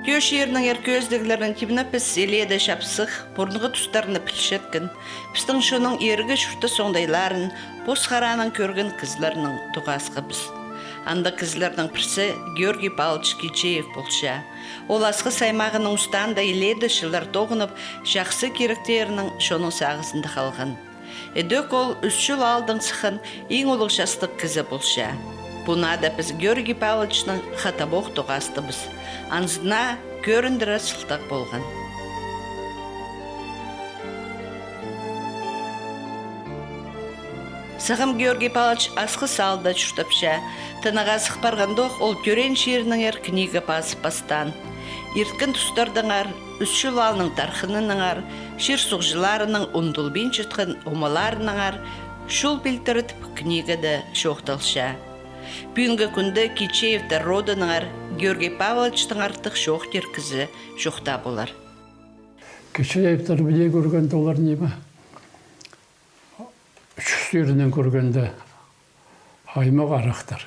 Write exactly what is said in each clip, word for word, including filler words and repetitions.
Тӧӧ чирінеңер кӧзідіглерін тимнеп, піс илееде чапсых, пурунғы тустарны пілчеткен, пістің чонның иргі чуртас оңдайларын пос хараанаң кӧрген кізілернең тоғасхабыс. Андағ кізілернің пірсі Георгий Павлович Кичеев полча. Ол Асхыс аймағының устаанда илееде чыллар тоғынып, чахсы киректерінең чонның сағызында халған. Ідӧк ол Ӱс Чул аалдаң сыххан иң улуғ частығ кізі полча. Пу наада піс Георгий Павловичнең хатабох тоғастыбыс. Анзына кӧріндіре сылтағ полған. Сағам Георгий Павлович Асхыс аалда чуртапча. Тынағ сых парғандох, ол тӧреен чирінеңер книга пазып пастаан. Ирткен тустардаңар, Ӱс Чул аалның тархынынаңар, чир суғҷыларының ундулбинчатхан омаларынаңар чол пилтіре тіп книгада чоохталча. Пӱӱнгі кӱнде Кичеевтер родынаңар Георгий Павловичтең артых чоохтир кізі чох таа полар. Кичеевтер піди кӧргенде олар ниме? Чӱс тӧрінең кӧргенде, аймах арахтар.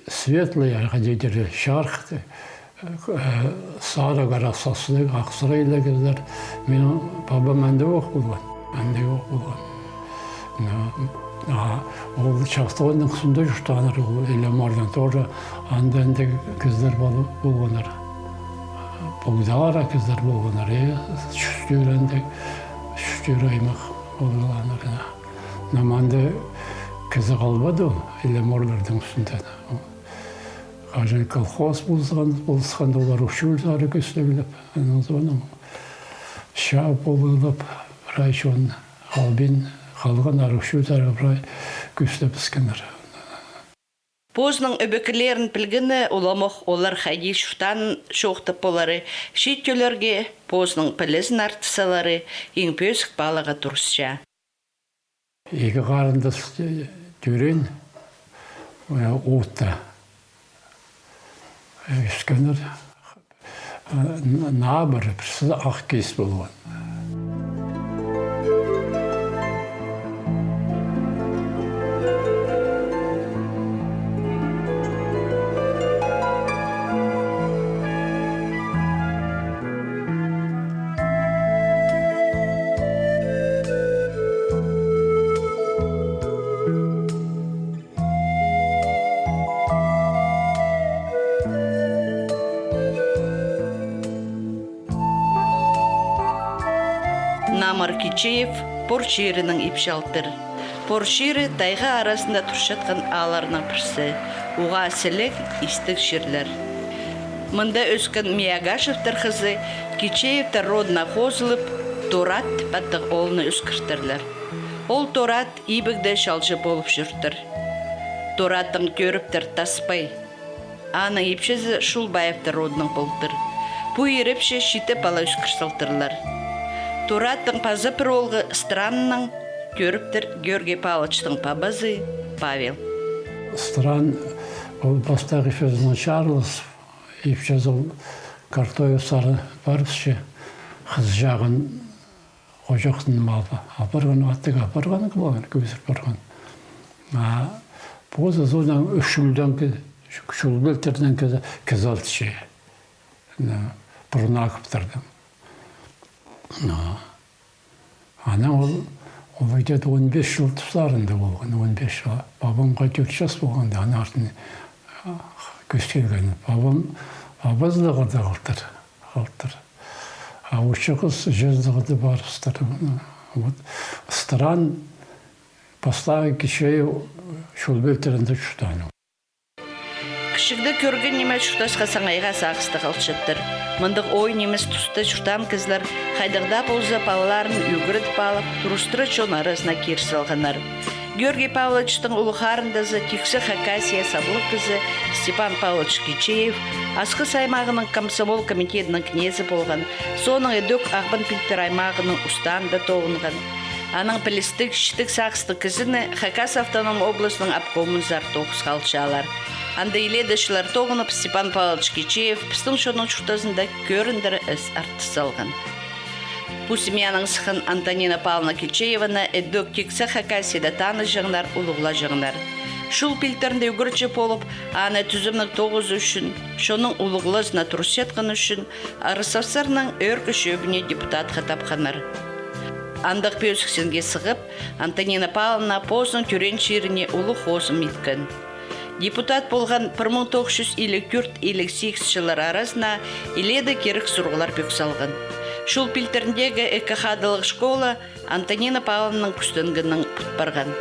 Светлый, хайди тирге, чарых, э, сарығ арах састығ, ах сарайлығ кізілер. Минің пабам андағох полған, андағох полған. Но, а ол Чахтығның тустында чуртааннар, ол Илеморнаң тоже анда-анда кізілер пол-, полғаннар. Пу даа ара кізілер полғаннар, э, чӱс тӧрінең, чӱс тӧрінең аймах полғаннар. Но мында кізі халбады ол, Илеморларның тустында. Хаҷан колхоз полысхан, полысхан, олар учёлтары кӧстеглеп, анаң соонаң чаа полып, прай чон халбин, халғаннар, учёлтары прай кӧстеп піскеннер. Позының ӧбекелерін пілгені уламох, олар хайди чуртаанын чоохтап полары, чиит тӧллерге позының пілізін артыс салары иң пӧзік паалағға турысча. Ікі харындас, э, тӧреен, э, отта, э, ӧскеннер. Э, н-, наа пір, пірсі Ах Кис полған. Намыр Кичеев Пор чирінең ипчі алтыр. Пор чирі тайға аразында турчатхан аалларның пірсі, уғаа сіліг, истіг чирлер. Мында ӧскен Миягашевтер хызы Кичеевтер родына хозылып, Торат тіп аттығ оолны ӧскіртірлер. Ол Торат ибігде чалҷы полып чӧртір. Тораттың тӧріптер Таспай. Аның ипчізі Шулбаевтар родынаң полтыр. Пу ир ипчі читі пала ӧскір салтырлар. Тораттың паза пір оолғы Странның тӧріптер Георгий Павловичтің пабазы Павел. Стран, ол пастағы ипчізінең чарылыс, ипчізі ол Картоевтар парысча, хызыҷағын Ожахтың малы апарған, аттығ апарған, кӧзір парған. А позы соонаң Ӱс Чулдаң ки-, Чулбелтернең кізі, кізі алтча. Пурнаховтардаң. Анаң ол, ол где-то он пис чыл тустарында полған, он пис чыл. Пабамға тӧрт час полғанда, аның артын кӧскелген. Пабам, пабазы даа алтыр, алтыр. А учы хыс чӧзі даа парыбыстыр. Вот. Стран пастағы Кичеев Чулбелтерінде чуртаан. Кічігде кӧрген ниме чуртасха саңайға сағыста халчаттыр. Мындағ ой нимес туста чуртаан кізілер хайдағ даа полза палаларын ӱгредіп алып, турыстыра чон аразына кир салғаннар. Георгий Павловичтің улуғ харындазы, тиксі Хакасия саблығ кізі Степан Павлович Кичеев Асхыс аймағының комсомол комитедінің кнезі полған, соонаң ідӧк Ағбан пилтір аймағының устаанда тоғынған. Анаң пілістіг, читіг сағыстығ кізіні Хакас автоном областының обкомынзар тоғыс халчалар. Анда илееде чыллар тоғынып, Степан Павлович Кичеев пістің чонның чуртазында кӧріндіре із артыс салған. Пу семьянаң сыххан Антонина Павловна Кичееваны ідӧк тиксі Хакасияда таныҷаңнар, улуғлаҷаңнар. Чул пилтірінде ӱгретчі полып, аны тӱзімніг тоғызы ӱчӱн, чонның улуғлазына турысчатханы ӱчӱн РСФСР-ның Ӧӧркі Чӧбіне депутатха тапханнар. Андағ пӧзік синге сығып, Антонина Павловна позының тӧреен чиріне улуғ хозым иткен. Депутат полған пір муң тоғыс чӱс илиг тӧрт-илиг сигіс чыллар аразына илееде кирек сурығлар пӧк салған. Чул пилтіріндегі ікі хадылығ школа Антонина Павловнаның кӱстенгенінең пут парған.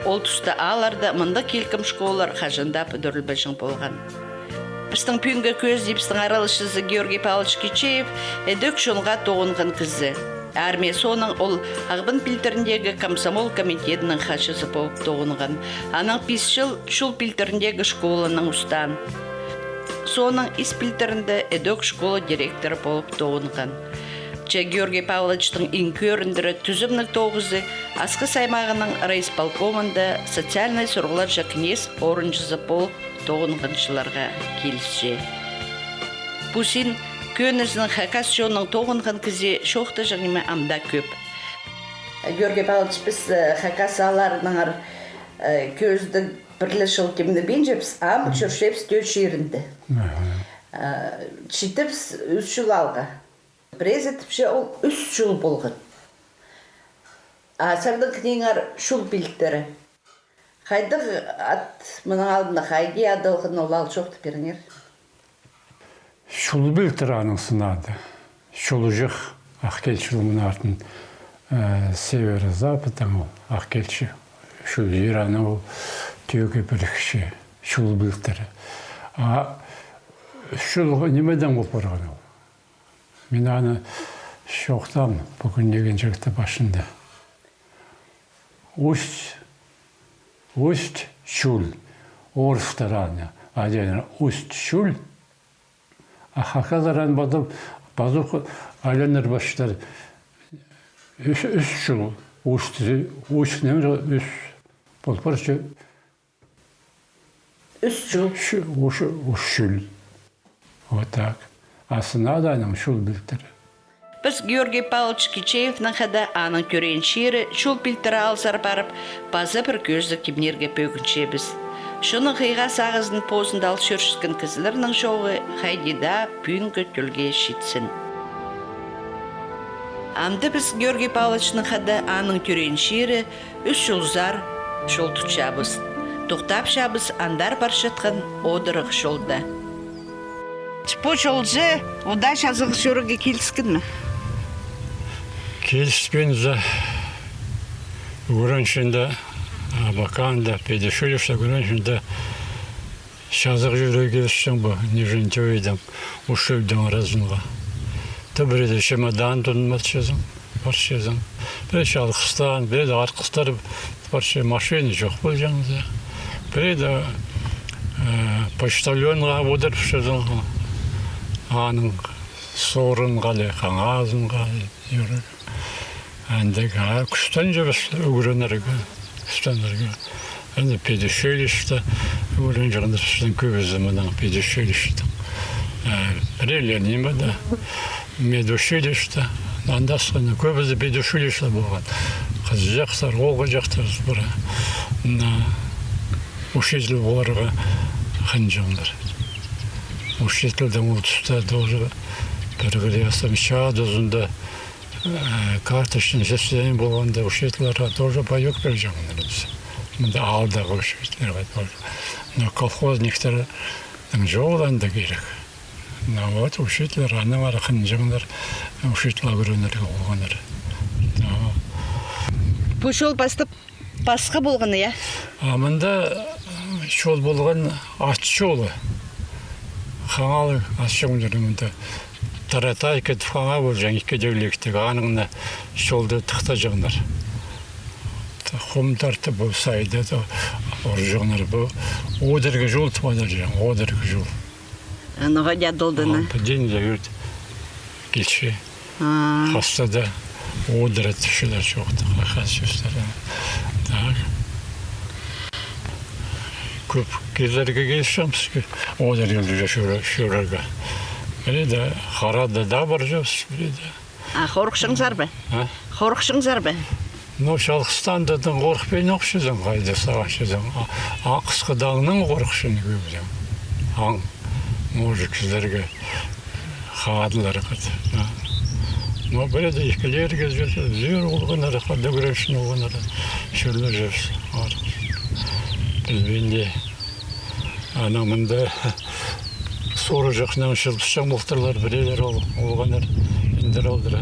Ол туста аалларда мындағ килкім школалар хаҷан даа пӱдірілбеҷең полған. Пістің пӱӱнгі кӧзідібістің араласчызы Георгий Павлович Кичеев ідӧк чонға тоғынған кізі. Армия соонаң ол Ағбан пилтіріндегі комсомол комитедінің хатчызы полып тоғынған. Анаң пис чыл Чул пилтіріндегі школанаң устаан. Соонаң Ис пилтірінде ідӧк школа директоры полып тоғынған. Че Георгий Павловичтің иң кӧріндірі тӱзімніг тоғызы Асхыс аймағының райисполкомында социальнай сурығларҷа кнезь орынҷызы полып тоғынған чылларға килісче. Пу син кӧнізінең хакас чонның тоғынған кізі чоохтаҷаң ниме ам даа кӧп. Георгий Павлович, піс, э, хакас аалларынаңар, э, кӧзідіг пір ле чыл тимнебинчебіс, ам чӧрчебіс тӧӧ чирінде. Аха. Э, читібіс ӱс чыл алға. Пірезі тіпче, ол ӱс чул полған. А сірернің книгаңар Чул пилтірі. Хайдағ ат мының алнында, хайди адалған ол аал, чоохтап пиріңер. Чул пилтірі аның сынады. Чулҷах, Ах Килчі, мының артын, э, северо-запад, анаң ол Ах Килчі. Чул чир, анаң ол тӧӧге пірікче, Чул пилтірі. А чул нимедең пол парған ол? Мин аны чоохтаам пӱӱн ниме чоохтап пасчам. Усть, Усть-Чуль. Орыстар аны адир Усть-Чуль. А хакастар аны пазох, пазох айландыр пасчалар. Ӱс, Ӱс-Чул. Усть, Усть ниме, Ӱс. Пол парча. Ӱс-Чул. Ӱс-Чул. Вот так. А сынады аның Чул пилтірі. Піс Георгий Павлович Кичеевнең хада аның тӧреен чирі Чул пилтірі аалзар парып, паза пір кӧзідіг тимнирге пӧгінчебіс. Чонның хыйға сағызын позында ал чӧрчеткен кізілернің чооғы хайди даа пӱӱнгі тӧлге читсін. Амды піс Георгий Павловичнең хада аның тӧреен чирі Ӱс Чулзар чол тутчабыс. Тохтапчабыс андар парчатхан одырығ чолда. Пу чолҷа удаа чазағ чӧрерге киліскен ме? Киліспин за. Ӱгренчем дее, Абаканда, педучилищеде ӱгренчем дее, чазағ чӧрерге килісчең пу Нижний Тӧӧйдең Усть-Чулдың аразынға. Таа пірееде чемодан тудынмасчазың, парчазың. Пірее чалғыстаң, пірееде арғыстар парча, машина чох полҷаң за. Пірееде, э, почтальонға одырыпчазың. Аның сорынға ли, хаңазынға ли. Андағ, а, кӱстенчебіс ӱгренерге, кӱстенерге. Анда педучилищеде ӱгренҷеңнер, пістің кӧбізі мынаң педучилищеде. Э, пірее ле ниме дее, медучилищеде. Анда асхана кӧбізі педучилищеде полған. Хызыҷахтар, оолғаҷахтар пір. Мына учитель поларға хынҷаңнар. Учительдең ол туста тоже пір кіресің, чаа тузында Э, карточный состояние полғанда, учительлерге тоже паёк пирҷеңнер. Мында аалдағы учительлерге тоже. Но колхозниктернің чоғыл анда кирек. Но вот учительлер, аннаңар хынҷаңнар, учительге ӱгренерге полғаннар. Да. Пу чол пастап пасха полған, я? А мында, э, чол полған ат чолы. Хаңалығ ат чолы мында. Таратайка тіп хаңа полҷаң, ікі тӧлектіг, аннаң на чолды тыхтаҷаңнар. Хум тартып, пу сайда урҷаңнар, пу одырғы чол тіп адалҷаң, одырғы чол. Аны хайди адалды на? Пу дее ӱр килче. А. Хастада одыр тіпчелер чоохтап, хас чӧстер. Так. Кӧп кізілерге килісчең піске одыр чолҷа чӧрерге. Пірееде харада даа парҷабыс, пірееде. А хорыхчаңзар ба? А? Хорыхчаңзар ба? Ну, чалғыстаң даа хорыхпин ох чӧрзең, хайда сағынчазың. А, а хысхыдаңнаң хорыхчаң кӧбізең. Аң, может, кізілерге хадылар хат. А. Ну, пірее-де ікілерге зӧр, зӧр полғаннар, хада ӱгренчең полғаннар. Чӧрлер чӧрзең. Пілбинче. Анаң мында суурҷахнаң чылыбысчаң полтырлар, піреелер ол, олғаннар, индір алдыра.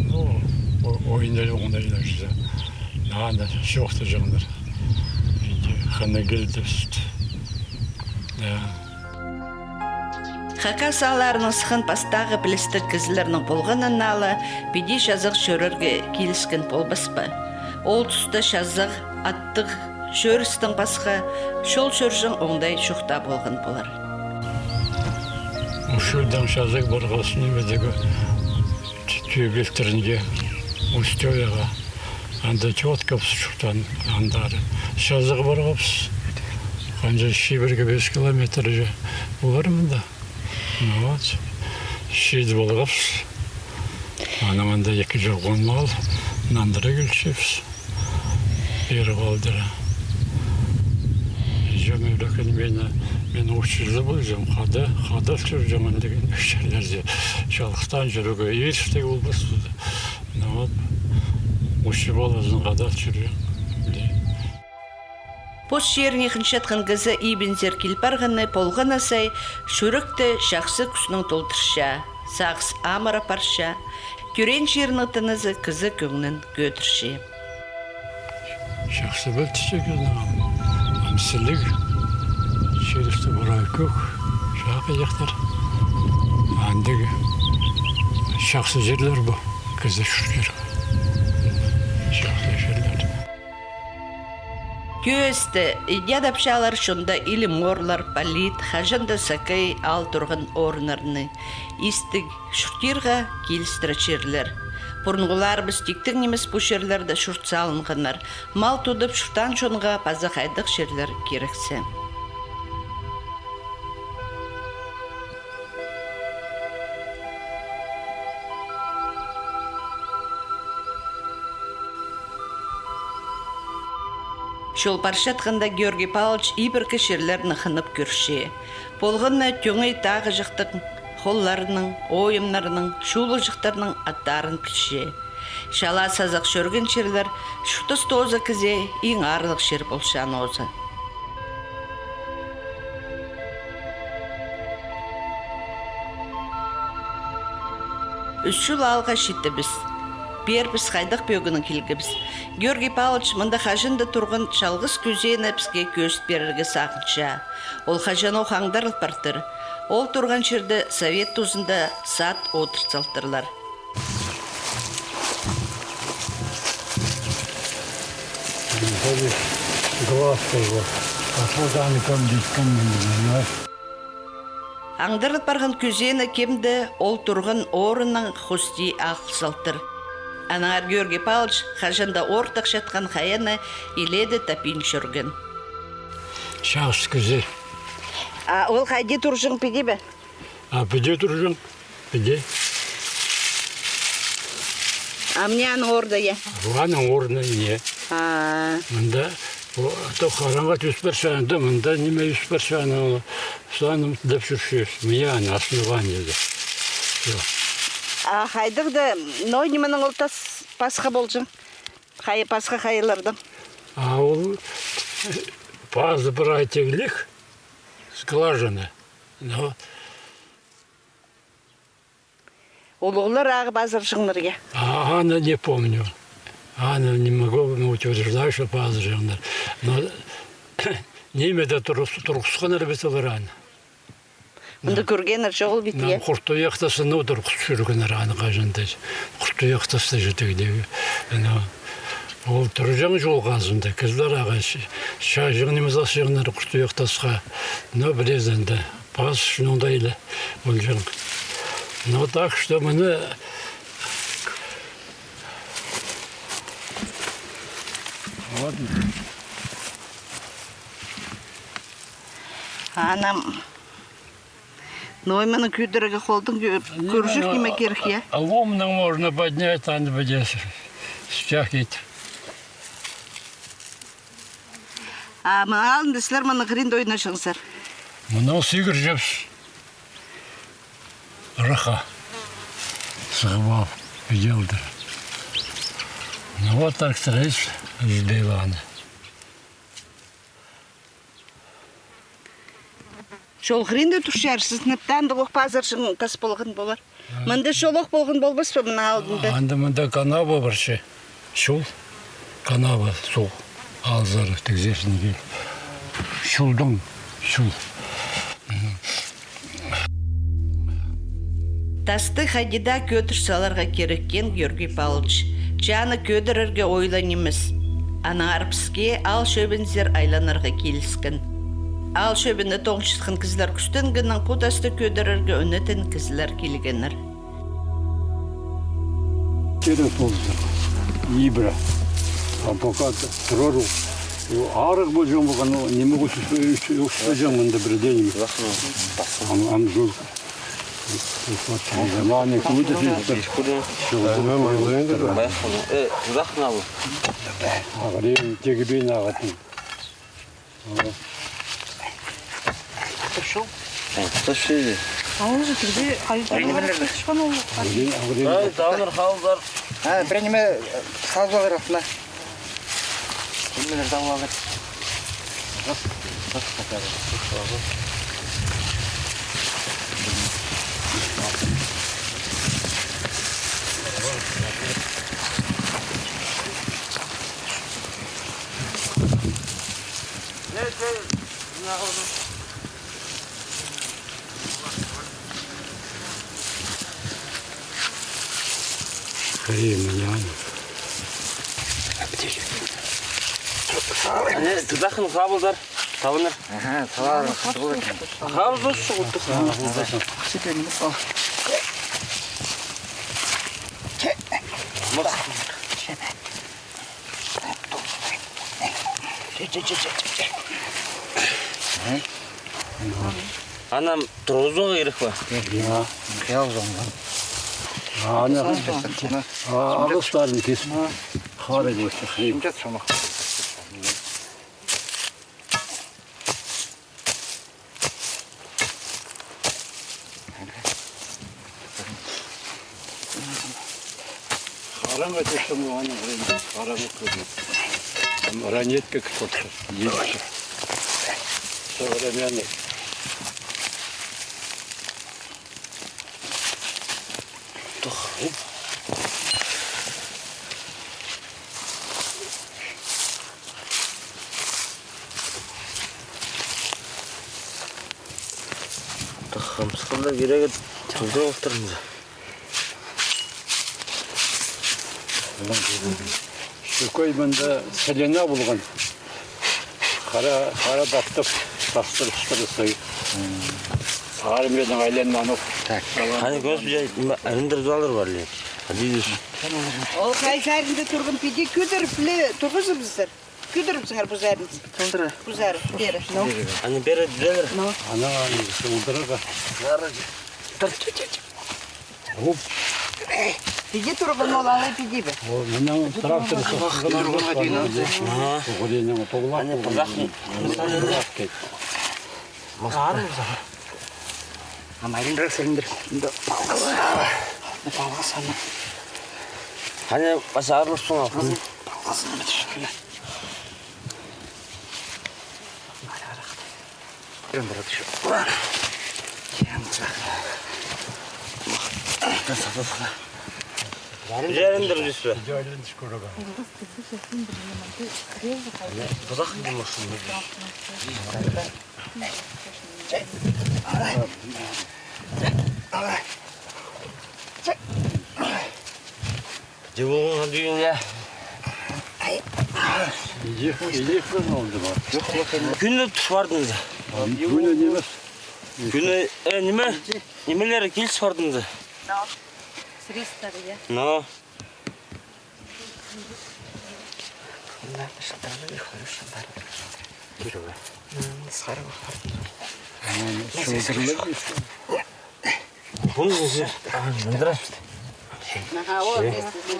Ну, о-, ойнай оңдайлар чізе. Аны чоохтаҷаңнар. Иди, хана килді піс. Да. Хакас аалларының сыххан пастағы пілістіг кізілернің полғанын ала, піди чазағ чӧрерге киліскен полбас па? Ол туста чазағ, аттығ чӧрістең пасха, чол чӧрҷең оңдай чох таа полған полар. Учурдаң чазағ парғабыс нимедегі, Тӧ-, Тӧбелтірінге, Устьёяға. Анда тёткабыс чуртаан, андар чазағ парғабыс. Ханҷа чибіргі пис километр же полар мында. Ну вот. Чидіп алғабыс. Анаң анда ікі чоғын мал нандыра килчебіс. Пеер алдыра. Иҷем ӱгреткен мені, мен учызы полҷам, хада, хада чӧрҷең дее чирлерде. Чалғыстаң чӧрерге иртіріг полбас. Ну вот. Учы ползаң, хада чӧрҷең. Пос чиріне хынчатхан кізі ибінзер кил парғаны полғаны сай, чӱректі чахсы кӱснең толдырча, сағыс амыр апарча, тӧреен чирінің тынызы кізі кӧңнін кӧдірче. Чахсы пілдірче кізінің ам. Ам сіліг, чирісті прай кӧк, чахсы чахтар. Андағ чахсы чирлер пу, кізі чуртирға. Чахсы чирлер. Тӧӧсте идеадапчалар чонда илім орлар, палит, хаҷан даа сакай аал турған орыннарны, истіг чуртирға килістіре чирлер. Пурунғыларыбыс тиктең нимес пу чирлерде чурт салынғаннар. Мал тудып чуртаан чонға паза хайдағ чирлер кирексі. Чол парчатханда Георгий Павлович ибіркі чирлерні хынып кӧрче. Полған на тӧңей тағҷахтың холларының, ойымнарының, чулығҷахтарның аттарын пілче. Чала сазах чӧрген чирлер чуртас тооза кізее иң аарлығ чир полчаң оза. Ӱс чыл аалға читтібіс. Пеер піс хайдағ пӧгіннең килгебіс. Георгий Павлович мында хаҷан даа турған чалғыс кӱзеені піске кӧзіт пирерге сағынча. Ол хаҷанох аңдарыл партыр. Ол турған чирде совет тузында сад одыр салтырлар. Глаз его. Пошёл там и там здесь камень, понимаешь? Аңдарыл парған кӱзеені кем дее ол турған орыннаң хости ағыл салтыр. Аннаңар Георгий Павлович хаҷан даа ортых чатхан хайаны илееде тапин чӧрген. Чағыс кӱзе. А ол хайди турҷаң, піди бе? А піди турҷаң, піди. А мына аның орны, я? Аның орны, я. А. Мында, о, то хараңға тӱс парчаң, мында ниме тӱс парчаң, ол сағам даа чӧрчебіс. Мына аның основание дее. Всё. А хайдағ даа, но нименең ол тас пасха полҷаң? Хай-, пасха хайалардаң. А ол пазы прай тіглиг, скважина. Но улуғлар ағып азырҷаңнар, я? А, аны не помню. Аны не могу утверждать, что пазырҷаңнар. Но ниме дее турғыс-, турғысханнар бит олар аны. Мында кӧргеннер чоғыл бит, я? Хуртуях тастаң одыр чӧргеннер аны хаҷан даа. Хуртуях тастаң читіг дее. Ана, ол турҷаң чол хазында, кізілер ағаа ча-, чааҷаң ниме сасчаңнар хуртуях тасха. Но пірее анда пас шынында иле полҷаң. Ну, так что мына вот. Анам, ну, мыны кӧдірерге холдаң кӧ-, кӧрҷік ниме кирек, я? А ломнаң можно поднять, аны піди Стяг ит. А мының алнында сірер мының хыринда ойнаҷаңзар? Мынаң сигірҷеңміс. Ырахха сығып алып, піди алдыр. Ну вот так стараюсь, ізбейлі аны. Чол хыринда турчар, сізің ниптең дее ох пазарҷаң тас полған полар. Мында чол ох полған полбас па мының алнында? Анда мында канава парча. Чол, канава, суғ. Алзар тігзерзің кил. Чолдаң, чол. Тасты хайди даа кӧдір саларға кирек, теен Георгий Павлович. Че аны кӧдірерге ойлаан нимес. Аннаңар піске аал чӧбінзер айланарға киліскен. Аал чӧбіне тоғынчатхан кізілер кӱстенгеннең пу тасты кӧдірерге ӧнетін кізілер килгеннер. Керек полза, ибіре. А пока т-, турар ол. Арығ полҷаң полған, ол ниме ӧс-, ӧс-, ӧспеҷең мында пірдее ниме. Ам, ам чол. Ағырин тегібейін ағатын. Тышыл. Тышыл. Ол же кірді, хайдағылар тышқан ол. Ағырин, ағырин. Ай, тавынар халдар. А, пір ниме, э, салып алар артына. Ниме салып алар. Раз, раз, раз. Хай, мына. Ане, тудахын хабылдар. Табынар. Аха, табар. Хабылдар шуғыттық. Мах. Анам турғызуға кирек пе? Я, я, узаңға. Ана, а, алғыстарын кис. Харай болча, хлеб. Хараң этчең, анаң хараң, хараң этчең. Ам ранить пек тотты. Есть. Современный. Тох. Таххам сыхханда кирегі тудырып алтырмыз. Шукай мында селена полған. Хара, хара тартып, тастыр-тастыр сай. Армияның айланманы. Так. Аны кӧзіп жай, ма-, ырындырып алар пар ле. Адидіс. Ол хайзарында турған піди кӧдіріп ле турғызыбызар. Кӧдірібізіңер пу сарынзар. Толдыра. Пу сарынзар. Пеер. Ну. Аны пеер ділер. Ну. Ана аны толдырарға. Тыр. Оп. Піди турған ол, алай піди бе? Ол мынаң трактор соғылған. Ага. Оғыринның тоғылап. Ана пызах. Пызах кет. Ам айран сіліндір. Да. Палғас аны. Ана пазарлы соң алған. Палғасын бітірші. Жарымдыр десе. Пызах не машина. Де болған дүйін, я. Кӱні түс пардыңыз. Кӱні нимес. Кӱні, э, ниме? Нимелері киліс пардыңыз. Средстволары, я. Но. Мына шылтырлар, хорошо, бар. Кирова. М, сарығ пардыңыз. Шылтырлар. Здравствуйте. Ага, о, здравствуйте.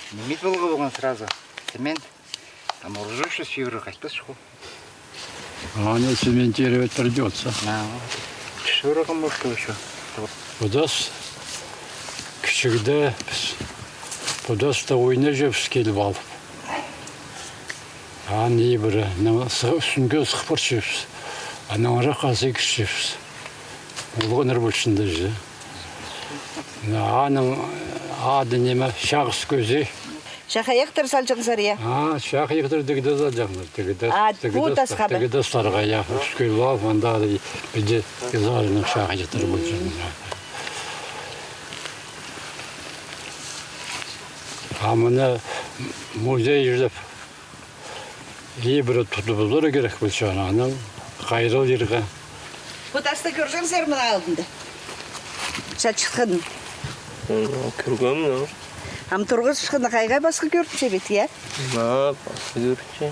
Ниме поларға полған сразу? Цемент. А может, что сюрі қайтпас шо? А, не, цементировать придётся. А, сюрі может ещё. Пу тас кічігде піс пу таста ойнаҷаңмыс киліп алып. Аны ибіре, ны сы-, ӱстӱнге сых парчабыс. Анаң ырахха сигісчебіс. Улуғ ӱнер полчаң даа чи. Аның ады ниме, Чағыс кӧзі. Чахайахтар салҷаңзар, я? А, чахайахтар тігде салҷаңнар, тігде. А, тігде пу тасха ба? Тігде тастарға, я. Ӱс киліп алып, анда піди изарының чахайахтар полҷаң. А мына музей чӧрзем, ибіре тудыбызарға кирек полҷаң, анаң хайраллирға. Пу тасты кӧрҷеңзер ме мының алдында? Чатчатхан. М, кӧргем, но. Ам турғызыбысханы хайға, пасха кӧрінче бе, я? А, пасха кӧрінче.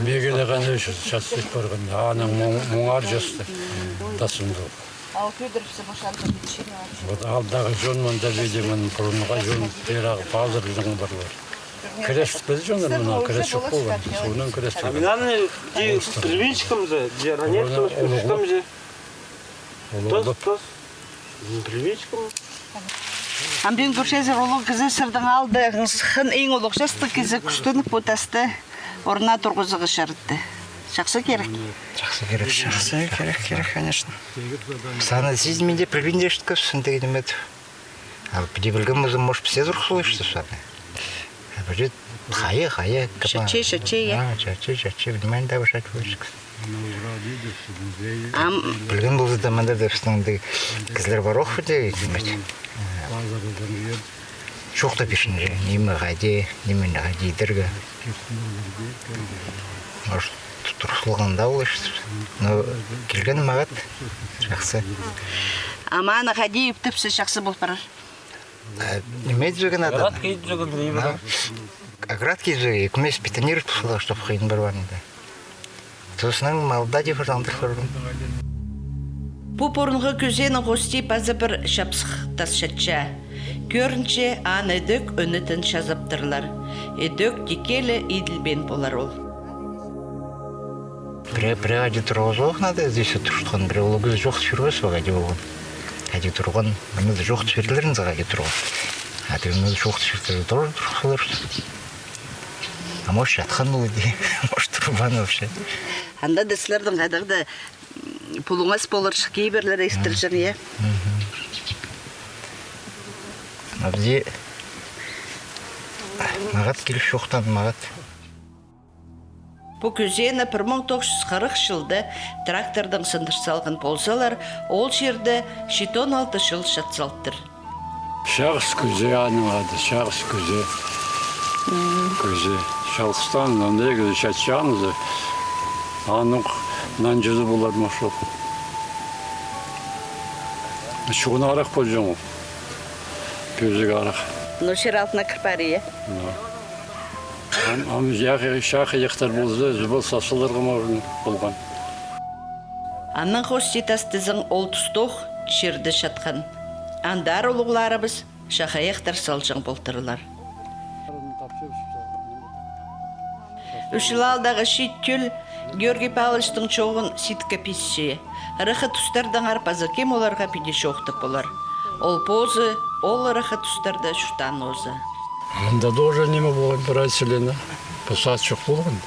Меге дее хайди чатсып парған, анаң муң-, муңар часты. Тасымды. А, кӧдіріпсе, бошанды. Вот алдағы чон мында, видимо, пурунғы чон, пирағы пазырҷаң парлар. Крест пілҷеңнер, мына крест чох полған. Суғнаң крест. А мин аны пілбинчем же, же ранец, пілбинчем же. Тас, тас. Пілбинчем. Ам пӱӱн кӧрчезер, улуғ кізі сірернің алды, сыххан иң улуғ частығ кізі кӱстеніп пу тасты орнына турғызарға чарытты. Чахсы кирек. Чахсы кирек. Чахсы кирек, кирек, конечно. Саны сизінмин дее, пілбин дее, ишіткебіс, андағ ниме. Ал піди пілген полза, может, піс тее турғыс поларбыс саны. А пілбин, хайа, хайа, кем. Чатча, чатча, я. А, чатча, чатча, пілмеймін дее, пілчеткен. Ам пілген полза даа, мында даа пістің андағ кізілер пар ох па дее, ниме. Чоохтап пирче, ниме хайди, ниме хайди идерге. Может, турғыс полған даа полар. Но килген мағат, чахсы. Ам аны хайди иптепсе, чахсы пол парар? А, ниме идерге надо? Оградка идерге, ниме. А? Оградка идерге, ікімес бетонировать поларға, чтоб хыйын парбаанда. Тузының малда даа пір андағ парған. Пу пурунғы кӧзенің хости паза пір чапсых тас чатча. Кӧрінче, аны ідӧк ӧнетін чазаптырлар. Ідӧк тикке ле иділбеен полар ол. Пірее, пірее хайди турғызарға надо, здесь турчатхан, пірее улуғ кізі чоохтап пирбес пе, хайди полған. Хайди турған, мында чоохтап пирерлер, хайди турған. А тігі мында чоохтап пирерлер, тоже турғыс полар. А может, чатхан ол дее, может, турбаан вообще. Анда даа сірернің хайдағ-да, м, пулуңас поларҷых кибірлер истілҷең, я? Мгм. А пу мағат киліп чоохтаан, мағат. Пу кӧзені пір муң тоғыс чӱс хырых чылда трактордаң сындыр салған ползалар, ол чирде читон алты чыл чат салыптыр. Чағыс кӧзі аның ады, Чағыс кӧзі. Кӧзі. Чалғыстаң, аны эгер чатчаңзар, аның нанҷызы полар ма, чох. Чоғын арах полҷаң ол. Кӧзіг арах. Ну, чир алтына кір пари, я? Ну. Ам, ам чахайахтар полза, чыбал сасыларға можно полған. Анаң хости тас тізең ол тустох чирде чатхан. Андар улуғларыбыс чахайахтар салҷаң полтырлар. Ӱс чыл алдағы чиит тӧл Георгий Павловичтің чооғын ситке писче. Ыраххы тустардаңар паза кем оларға піди чоохтап полар. Ол позы ол ыраххы тустарда чуртаан нооза. Анда тоже ниме полған, пір ай селена. Посадчик полған.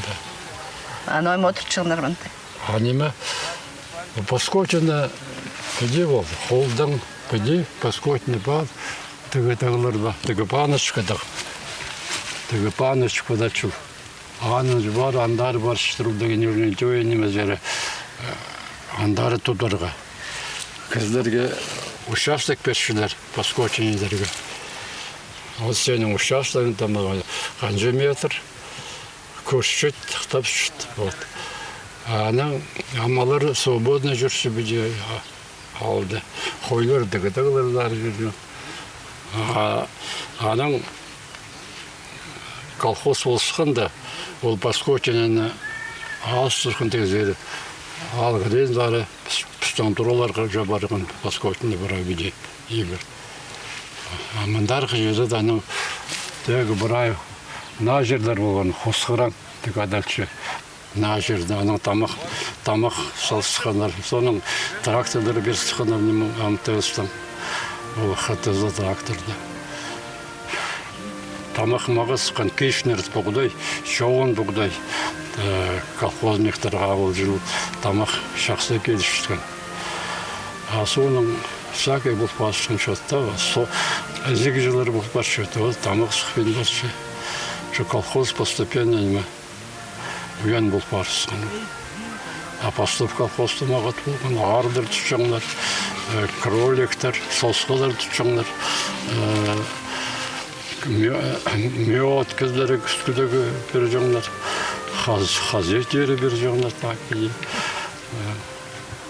Да. Анаң ниме одыртчаңнар мында? А ниме? Паскотина піди полды. Холдаң піди, паскотина пар. Тігі тағлар ба? Тігі паночка тағ. Тігі паночка да чыл. Аның пар, андар пар, читірліг ниме, тӧӧй ниме чирі, э, андары тударға. Кізілерге участок пирчелер, паскотина идерге. Вот сенің участогың там, э, ханҷа метр, кӧрчет, тахтапчат, вот. А анаң амалар свободно чӧрче піди, а, алды. Хойлар тігі тағлар чӧрче. А, анаң колхоз полысханда, ол паскотинаны алыстырған тізер. Алғыдеен пары піс-, пістің тураларға чабарған паскотина пара піди ибір. А мындарғы чирде анаң тігі прай наа чирлер полған, хосхыраң тігі адалча. Наа чирде анаң тамах, тамах салысханнар, соонаң тракторлар пирісханнар, ниме, МТС-тің. Ол ХТЗ тракторлар. Тамах мағысхан, кичінірес пуғдай, чоон пуғдай, э, колхозниктерге ол чыл тамах чахсы килісчеткен. А соонаң всякий пол парысхан чоохта, со-, ізіг чыллар пол парча, ол тамах сыхпин парча. Че колхоз постепенно ниме, уян пол парысхан. А пастап колхозта мағат полған, аарлар тутчаңнар, э, кроликтер, сосхалар тутчаңнар, э, ме-, мед кізілерге кӱскӱдегі пирҷеңнер, хаз-, хазет ері пирҷеңнер, так и, э,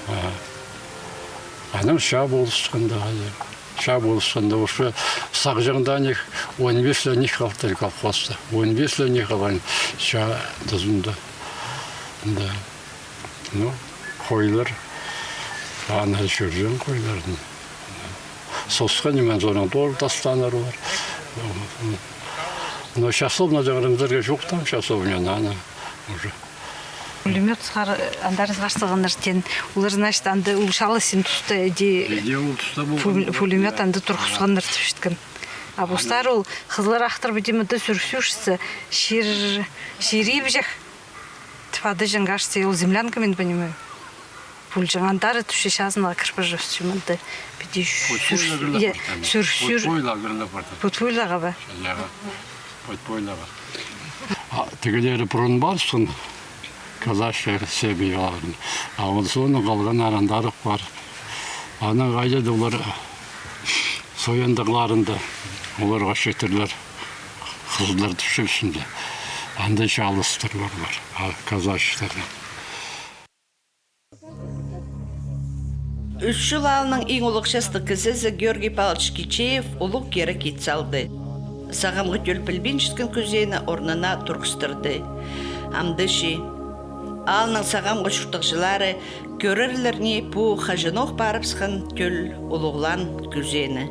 а. Анаң чаа полысханда, я. Чаа полысханда, уже сағҷаңнаң он пис ле ниме халтыр колхозта. Он пис ле ниме халған чаа тузында. Да. Ну, хойлар. Аны чӧрҷең хойларның. Сосха ниме, соонаң тоже тастанар олар. Но часовня даа ырымзарға чох там, часовня, аны уже. Пулемёт сығар, андар сығар салғаннар теен. Олар, значит, анда ол чалыс син туста, иди. Иди ол туста пу-, полған. Пулемёт анда турғысханнар тіпчеткен. А постары ол хызыллар ахтырып, иди, мында сӱрсӱрсе, чир, чир ибҷек. Тіп адалҷаң, кажется, ол землянка, мин понимаю. Пулҷаң, андары тӱсче, чазынға кіріп парҷаң, мында. Піди сӱр-, я, сӱр-, сӱр-. Путь-пойлағ кіріп парған. Путь-пойлағ ба? Я. Путь-пойлағ. А тігілері пурун парысхан, казачья семьяларын. А ол соонаң халғаннары андар пар. Анаң хайди даа олар сойандағларында оларға читірлер, хызыллар тіпчебіс інде. Анда чалыстар пар, а казачьтар. Ӱс Чул аалның иң улуғ частығ кізізі Георгий Павлович Кичеев улуғ кирек ит салды. Сағамғы тӧл пілбинчеткен кӱзеені орнына турғыстырды. Амды чи аалның сағамғы чуртағҷылары кӧрерлер ни пу хаҷанох парыбысхан тӧл улуғлаан кӱзеені.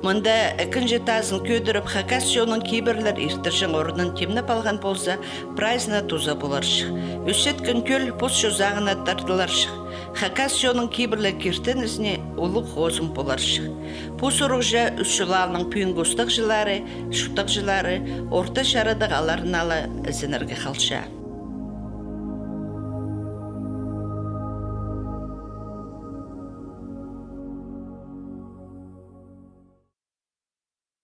Мында ікінҷі тазын кӧдіріп, хакас чонның кибірлер иртірҷең орнын тимнеп алған полза, прайзына туза поларҷых. Ӧсчеткен тӧл пос чозағына тартыларҷых. Хакас чонның кибірліг киртінізіне улуғ хозым поларҷых. Пу сурығҷа Ӱс Чул аалның пӱӱнгі устағҷылары, чуртағҷылары орта чарадығ аалларына ла ізенерге халча.